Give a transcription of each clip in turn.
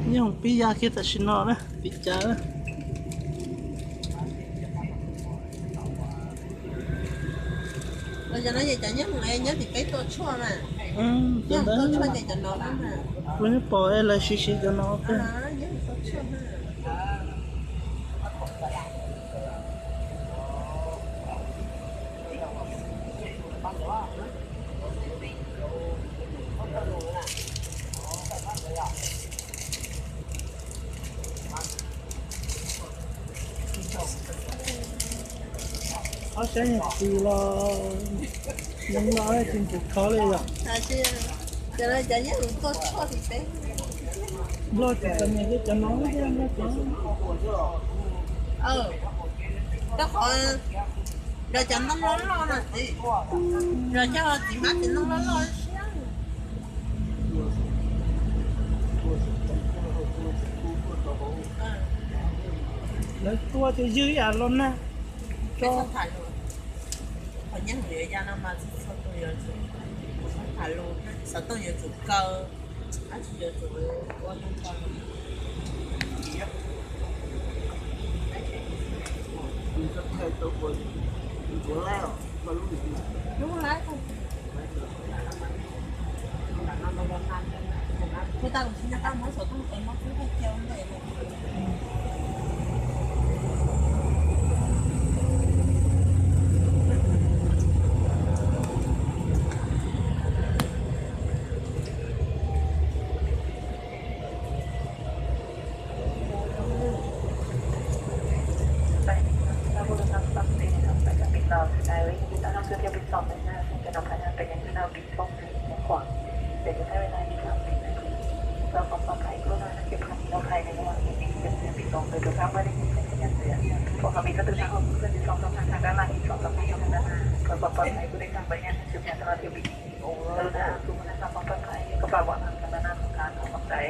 Nyob hoom pib ya kiag tam sim no na, pib cav na. Cov no ces cov nyob hoom nyob tim peb tua tshuaj na. Nyob hoom tua tshuaj ces cov no na. Kuv nyob pom lawv siv siv cov no. Ob sab yam tsis los, neeg los tsis nqus khov li yom. Cov no cov nyob hoom tua tshuaj tim peb. Nplog tsis tau nyiam cov no thiab, Nplog cov, rau qhov los cov ntoo loj loj no xwb, los cov txiv hmab txiv ntoo loj loj siab. Lawv tua ces ywg ib yam los nag. Qhov nyob hoom yuav ya no mas txhua tus yuav tsum tham lus, xov tooj yuav tsum kaw, dab tsi yuav tsum ua zoo tau. Lub laib, kuv tau tsis nco qab muab xov tooj es muab tub thaij cia ua ntej. Ua tau tsis nco qab muab xov tooj es muab tub thaij cia ua ntej. สำหรับความปลอดภัยทุกท่านที่นั่งรถไฟในระหว่างนี้ เสียงเตือนปิดลงโดยทุกท่านเมื่อได้ยินเสียงสัญญาณเตือน พวกเรามีประตูทางออกเพื่อนๆ อีกสองช่องทาง ทางด้านล่างอีกสองช่องทาง ทางด้านหน้า เพื่อความปลอดภัยผู้โดยสารบริเวณหน้าจุดงานสำหรับเที่ยวบินนี้ กรุณาเอาถุงมือรักษาความปลอดภัย กระเป๋าเบาะหนัง และหน้าของทานออกมาใช้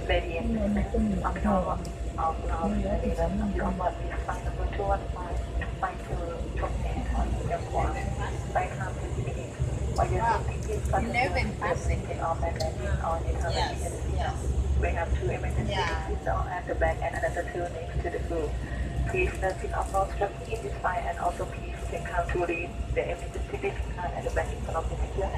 Ladies and gentlemen, on behalf of all passengers, you are on board this flight number two one five, flight to Chongqing on Singapore. Flight time fifty minutes. For your safety, please fasten your seat belt and all bags and all items in the seat belt. We have two emergency exits, one at the back and another two next to the crew. Please note, seat are not strap in this flight, and also please take time to read the emergency exit sign at the back in front of the seat belt.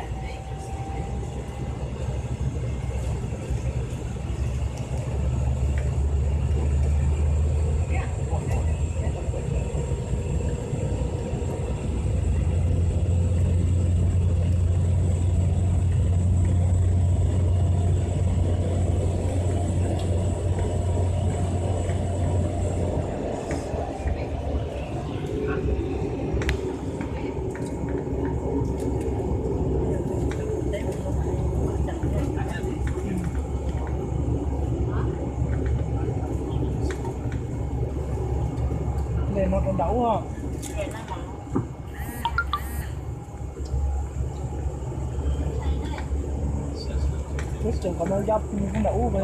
Ntawm no rau nram ub. Tus tseem qhov no yog nram ub.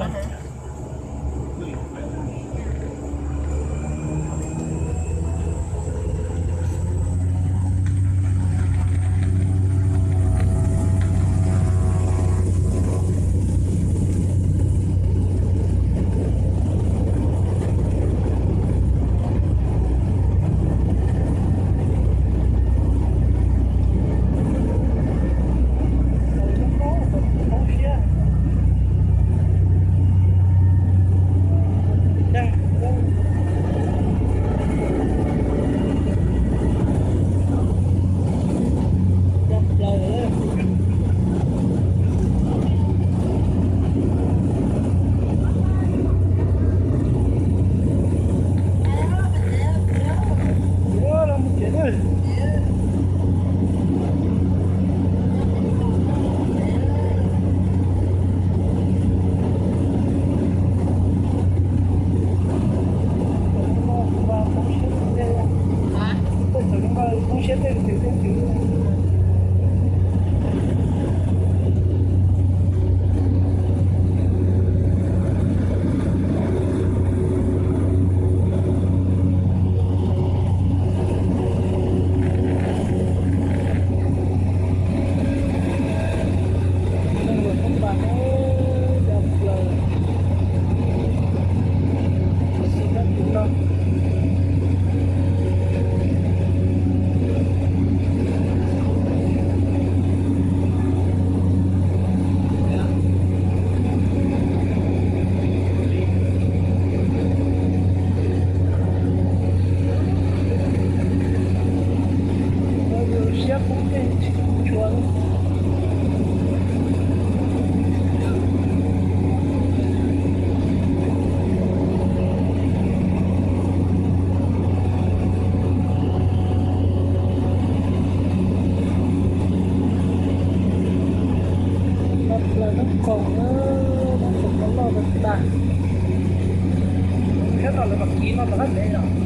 Lub koog, lub koog loj tag tag. Thiab no lawv mam kiv no rov qab tsev no.